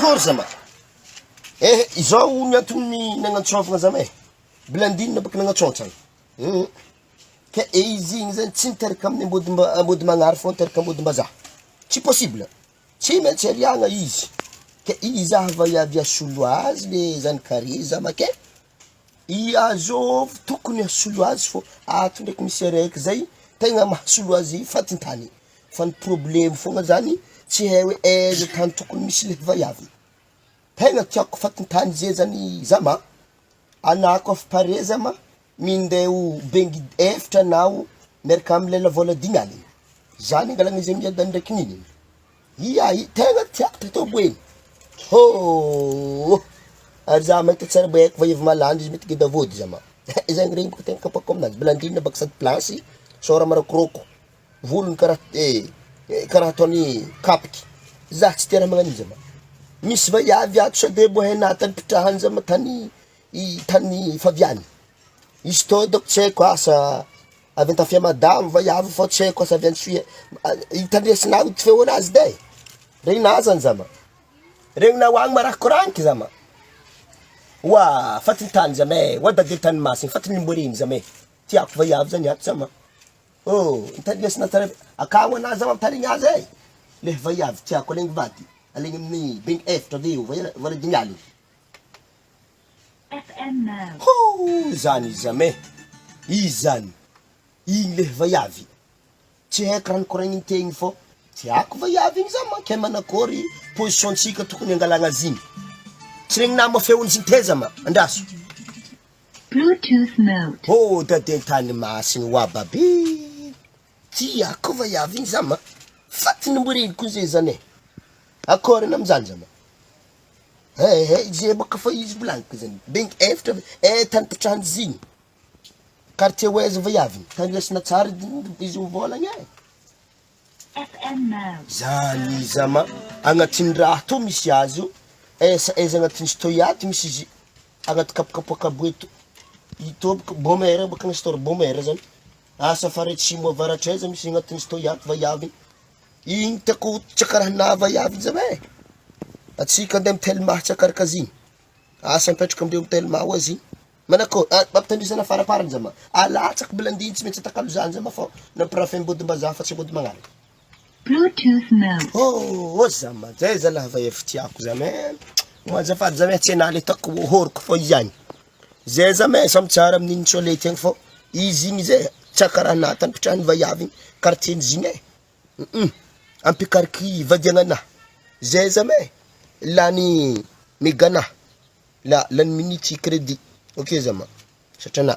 Manakory zama? Ehe, izao ny antony nagnantsôvagna zama e, Blandine baka nagnantsôntsagna, hum, ke izy igny zany tsy niteraka amin'ny ambodimba- ambodimagnary fô niteraka ambodimbazaha, tsy possible, tsy maintsy ariagna izy, ke iza vaiavy asolo azy le zanakare zama ke, i azôvy tokony asolo azy fô ato ndraiky misy araiky zay tegna mahasolo azy fatintany, fa ny problemo fogna zany tsy hay hoe aiza tany tokony misy le vaiavy, tegna tiàko fatintany zay zany zama, ana kôfa pare zama minday o bengy efatra anao miaraka amy lelavola dimy aligny, zany angalana izy miadany ndraiky niny, ia i tegna tiàko tatôko hely, hôô ary za mahita tsara be haiko vaiavy malandy izy mety geda vôdy zama, zany regny bôka tegna kapako aminazy, Blandine baka sady plansy sôra marokoroko, volony karaha karaha ataony kapiky, za tsy tia raha magnano io zama, misy vaiavy ato sode mbô hainà tany ipitrahany zama tany i tany faviany, izy tô dônko tsy haiko asa avy Antafia Madamo vaiavy fô tsy haiko asa avy any Soia, itandresinao ty feonazy edy e, regninà zany zama, regninao agny ma raha koragniky zama, oa fatintany zama e, oa dadihy tany masigny, fatin'imborigny zama e, tiàko vaiavy zany ato zama. Oh, mitandresina tsara be, akagno ana za mampitaregny azy e, le vaiavy tiako alaigny vady, alaigny amin'ny bengy efatra avy eo vola dimy aligny. Hoo zany izy zame, izy zany, igny le vaiavy, tsy haiko raha nikoragniny teo igny fô tiako vaiavy igny za manke manakôry position-tsika tokony angalagna azy igny, tsy regninà ma feon'izy igny teza ma, andraso. Bluetooth mode. Oh dadiantany masina wa babe tiako vaiavy igny za ma fatiny moreniko zay zany e akôry anao amizany za ma ehe zay bôka fa izy volagniko zany bengy efatra eh tany ipitrahany izy igny quartier ho aiza vaiavy igny tandresina tsara izy mivôlagna e. Zany izy ama agnatin'ny raha tô misy azy io, aiza aiza agnatin'ny stoy ato misy izy, agnaty kapokapoaka boeto, ito bôka bomera bôka ny store bomera zany, asa faritra atsimo avaratra aiza misy agnatin'ny stoy ato vaiavy, igny tiako tsy karaha vaiavy izy e, atsika ande amy telma tsy akaraka azy igny, asa mipetraka amindreo amy telma ao azy igny. Manakôry, ah, mampitandrisana faraparany zama, alatsaky blandiny tsy maintsy atakalo zany zama fô nampirafy ambodim-bazaha fa tsy ambodimagnaraka. Bluetooth mode. Oh, oh zama, zay zalahy va efa tiako zama eh, mo azafady zama tsy anah le ataoko hôriko fô izy agny, zay zama eh, samy tsara amin'igny tsolety agny fô izy igny zay tsy karaha tany ipitrahan'ny vaiavy igny, quartier n'izy igny eh, hum ampikariky vadiagnanah, zay zama eh, lany megana. La lany minute crédit ok zama satranà.